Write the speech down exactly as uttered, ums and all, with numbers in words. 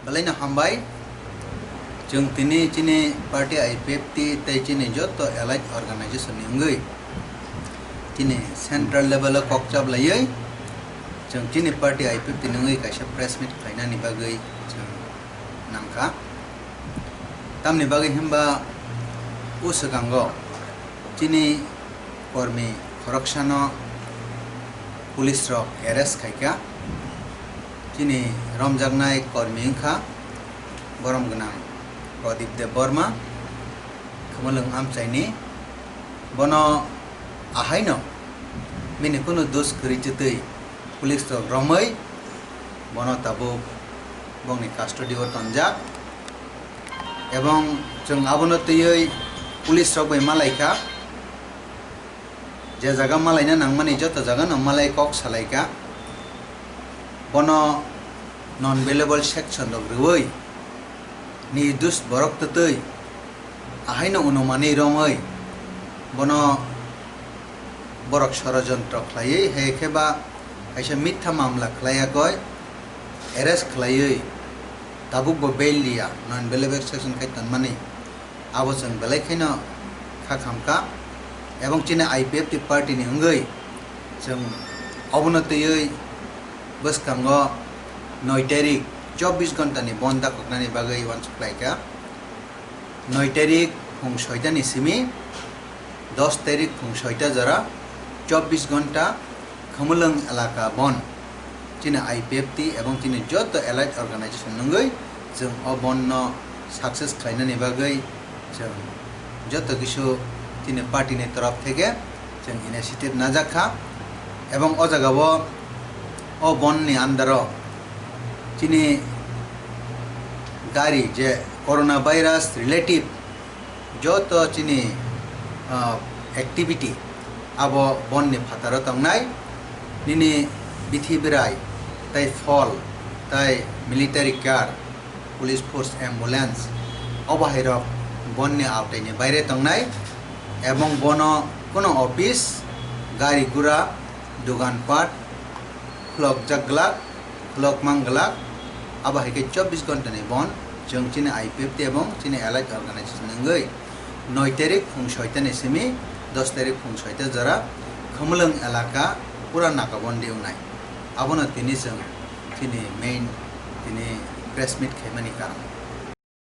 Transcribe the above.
Belai no hambai. Chwng tini chini party I P F T tei chini joto allied organization ni wngwi chini central level o kok chap laiwi chwng chini party I P F T ni wngwi kaisa press meet khlainani bagwi chwng nangkha. Tamni bagwi himba o swkango chini kormi khoroksano police rok arrest khaikha. Chini romjaknai kormi wngkha borom gwnang Pradip Debbarma, Khumulwng amchaini. Bono ahaino bini kunu dos kwrwi chwtwi police rok romwi bono tabuk bongni custody o tonjak. Ebong chwng abono twiwi police rok bai malaikha. Je jaga malaina nangmani joto jagano malai kok salaikha. Bono non bailable section rok rwui nirdos borok twtwi ahaino unumanwi romwi bono borok sorojontro khlaiwi hai khe ba kaisa mitha mamla khlaiyakoi arrest khlaiwi tabukbo bail liya non bailable section khai tonmani. Abo chwng belai kheno kha khamkha. Ebong chini I P F T party ni wngwi chwng obono twiwi bwskango noi tarik chobbish ghonta ni bon dakhoknani bagwi uansuk khlaikha. Noi tarik phung soita ni simi dos tarik phung soita jora chobbish ghonta Khumulwng elaka bon chini I P F T ebong chini joto allied organization nungwi chwng o bon no success khlainani bagwi chwng joto kisu chini party ni torof theke chwng initiative najak kha. Ebong o jaga o, o bon ni under o chini gari je corona virus relative joto chini, ah, activity abo bon ni phataro tongnai. Nini bithi birai tei phol tei military car, police force, ambulance, o bahai rok bon ni aotai ni baire tongnai. Ebong bono kuno office, gari gura, dogan pat khulokjak glak, khulok mang glak. Abo hai khe chobbish ghonta ni bon chwng chini I P F T ebong chini allied organization wngwi noi tarik phung soita ni simi dos tarik phung soita jora Khumulwng elaka pura naka bondi wngnai. Abono tini chwng chini main tini press meet khaimani karon.